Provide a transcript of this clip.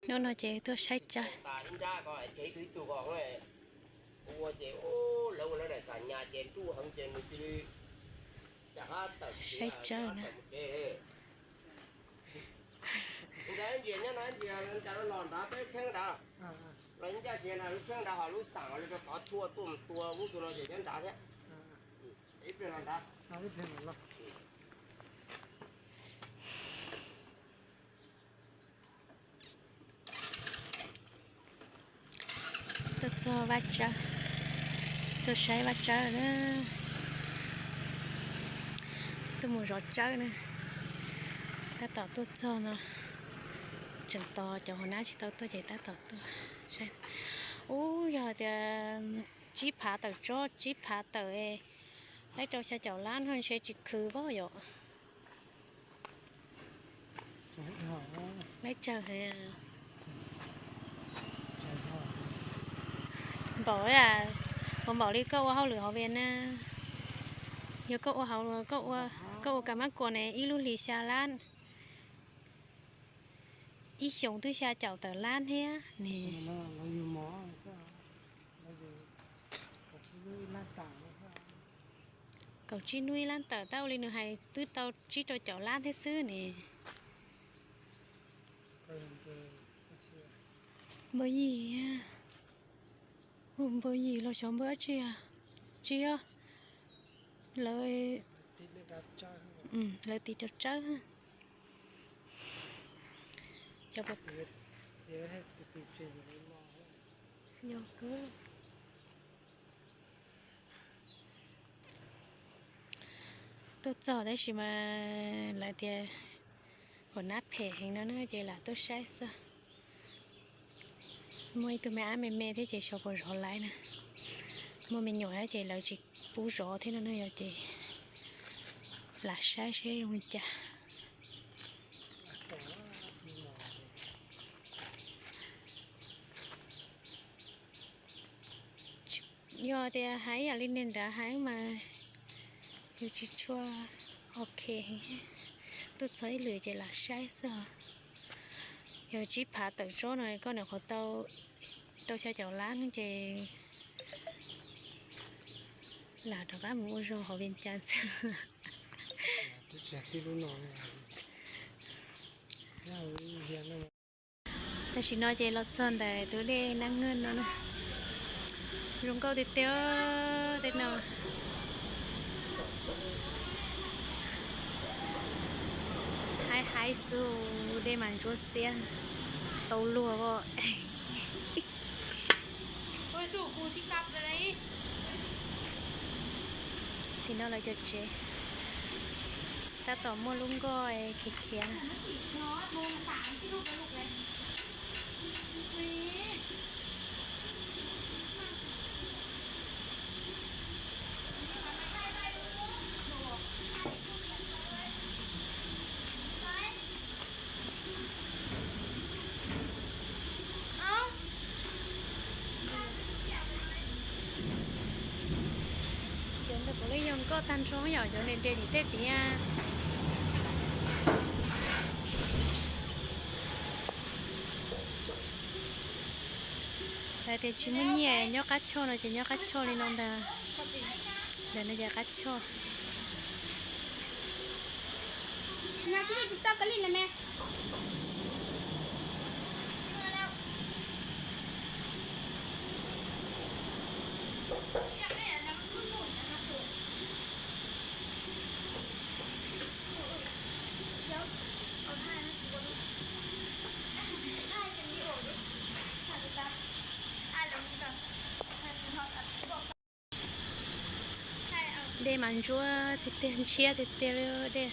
Hnub no ces tuaj saib tsawb. Saib tsawb na. Tuaj txog vaj tsawb, tuaj saib vaj tsawb na. Tuaj mus zov tsawb na. Tab tom tuaj txog no, tseem tos cov hauv nab tsis tau tuaj ces tab tom tuaj. Ub, yog tias tsib phav tawm tsob, tsib phav tawm, laib rau xya caum lab no ntshe tsis khwv pob yom. Laib tsawg heev. Npaum, puas npaum li koj ua hauj lwm hauv Vias na? Yog koj ua hauv, koj ua kas mab kuas ne ib lub hlis xya lab, ib xyoos twb xya caum tawm lab thiab ne. Kaum tsib hnub ib lab tawm, tab ua li nws hais twb tau tsib rau caum lab thiab xwb ne. Npawg Yim, npawg Yim los xyov npawg dab tsi, tsis yog, lawv, lawv tiv rau tsawb. Tuaj txog tab sis mas lawv tias hauv nab phem heev no na ces lam tuaj saib xwb. Muaj ib tug me ab me me thiab ces xyov puas zov laiv na. Muaj me nyuam ces lawv tsis pub zov thiab no na, yog ces lam saib seb zoo li cas. Yog tias hais ib yam li niag nrad hais mas yus tsis tshua ok. Tuaj txog ib lwm ces lam saib xwb. Yog tsib phav tawm tsob no koj nyuam qhuav tau rau xya caum lab no ces lam rov qab mus ua zog hauv Vias Cas xwb. Tam sim no ces los txog ntawm tus dej Nab Ngwj no na. Zoo nkauj tiag tiag tej no. Haib haib xwb, dej mas ntsuab xiab, tau luag as. Tim no lawv cov tsev tab tom muaj lub nkoj khiav khiav. Cov ntawd puav leej yog nkoj tag nrho yom, cov nres nres tim tej tid. Lawv tias tsis muaj nyiaj nyob qab choj no ces nyob qab choj li no ntag. Ntawm no ces qab choj. Dej mas ntsuab tiag tiag, ntshiab tiag tiag li dej.